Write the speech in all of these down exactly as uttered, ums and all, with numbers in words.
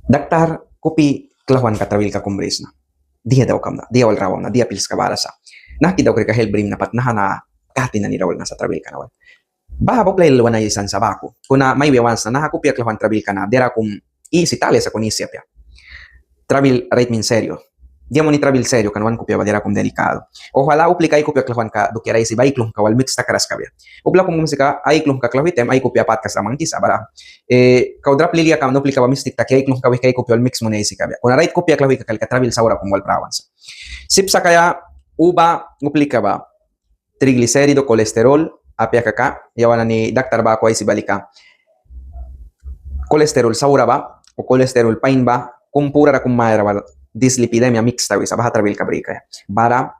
Daktar, kupi klahwanka trabilka kum brisna. Dia daukamna, dia wal rawamna, dia pilska bara sa. Nahki daukrika help brimna pat naha na kati nani ra wal na sa trabilka na wal. Baha ba upla ailal wan aisan sa baku. Kuna mai wiaia want sna naha kupia klahwan trabilka na diara kum isi talia sa kuna isi apia. Trabil rait min serio. Dia muni trabil serio kan wan kupia ba diara kum delicado. Ojalá uplika ai kupia klahwanka dukiara aisi ba ai klungka wal mix takras kabia. Upla kum kum sika ai klungka klahwi taim ai kupia patka sa mangkisa bara. Kau drap lilia kam na uplika ba mistik taki ai klungka wihka ai kupia wal mix muni aisi kabia. Kuna rait kupia klahwika kalika trabil saura kum wal prawan sa. Sip sa kaia uba uplika ba triglicérido, colesterol, apia kaka, yawan nani daktar baku aisi ba lika colesterol saura ba o colesterol pain ba kum purara kum mayara wal dislipidemia mixta wisa, baha trabilka brikaia. Bara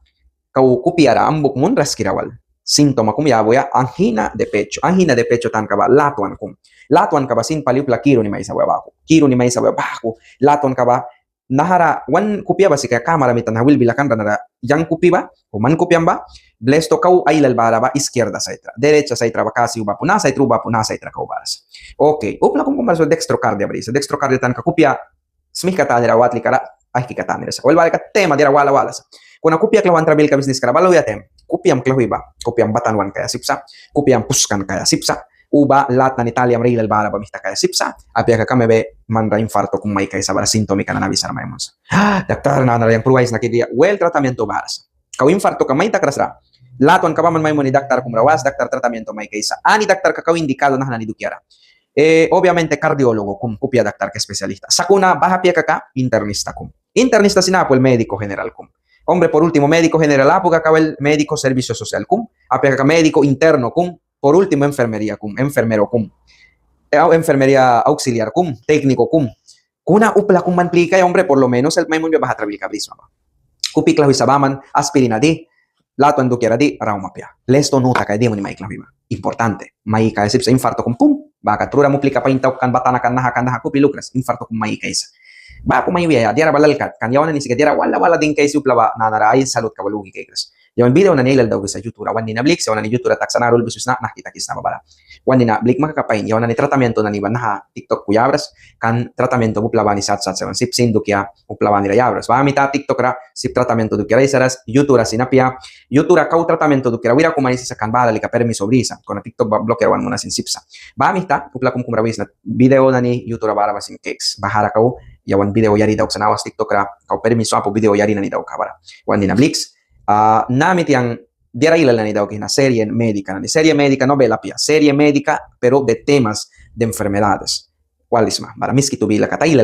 kau kupiara ambuk munras kira wal síntoma kum yabuya angina de pecho. Angina de pecho tanka ba latwan kum. Latwanka ba sin pali upla kiru ni mai sabuya baku. Kiru ni mai sabuya baku. Latwanka ba nahara wan kupia ba sika kamara mita naha wil bila kan ra nara yang kupi ba o man kupiam ba blesto kau ailal bara ba izquierda saitra, derecha saitra ba kasi uba apu naha saitra, uba apu naha saitra kau bara sa. Ok, upla kum kum bara sa dextrocardia brisa. Dextrocardia tanka kupia smihka tanira watlika ra aihkika tanira sa. Wel, bara ka tema diara wala wala sa. Kuna kupia klahwan trabilka bisniska ra bal auya taim kupiam klahwi ba, kupiam batan wan kaia sip sa, kupiam puskan kaia sip sa, uba lat nani taliam ra ailal bara ba mihta kaia sip sa. Apia kaka mebe man ra infarto kum mai kaisa bara sintomika nani avisar mai munsa. Daktar, nanara yang pruaisna ki dia? Wel, tratamiento bara sa. Kau infartoka mai takras ra latwanka baman mai muni daktar kum ra was, daktar tratamiento mai kaisa. Ani daktarka kau indicado naha nani dukiara? Obviamente cardiólogo kum, kupia daktarka especialista. Sakuna baha apia kaka internista kum. Internista sin apu, el médico general kum. Hombre, por último médico general apu kaka, el médico servicio social kum. Apia kaka médico interno kum. Por último enfermería kum, enfermero kum, enfermería auxiliar kum, técnico kum. Kuna upla kum man plikaia, hombre, por lo menos el mai munbia baha trabilka brisma ba. Kupi klahwisa baman aspirina di, latwan dukiara di rauma apia. Blesto nu takaia dia muni mai klahwi ba. Importante. Mai kaia sip sa infarto kum pum. Baha kat pruram uplika pain tauki kan, batana kan, naha kan, naha kupi lukras infarto kum mai kaisa. Baku mai wiaia diara bal alkat kan, yawan nani sika diara wala wala dingkaisi upla ba nanara ai saludka ba luki kaikras. Yawan video nani ailal daukisa YouTube ra wan nina bliks, yawan nani YouTube ra taksa nara ulbi swisna nahki takisna ba bara. Wan nina blik maka kapain, yawan nani tratamiento nani ba naha TikTok ku yabras, kan tratamiento ba upla bani sat sat sa, yawan sip sin dukia upla banira yabras. Baha mita TikTok ra sip tratamiento dukiara aisaras, YouTube ra sin apia. YouTube ra kau tratamiento dukiara wira kum aisisa kan baha lika permiso brisa, kuna TikTok ba bloquear wan munaia sin sip sa. Baha mita upla kum kum ra wisna video nani YouTube ra bara ba sin kaiks. Bahara kau yawan video yari dauksa nawas TikTok ra kau permiso apu video yari nani daukaia bara. Wan nina bliks. Namit yang diara ailal nani dauki na serie médica nani. Serie médica, novela apia. Serie médica, pero de temas de enfermedades. Walisma, bara Miskitu bila kat ailal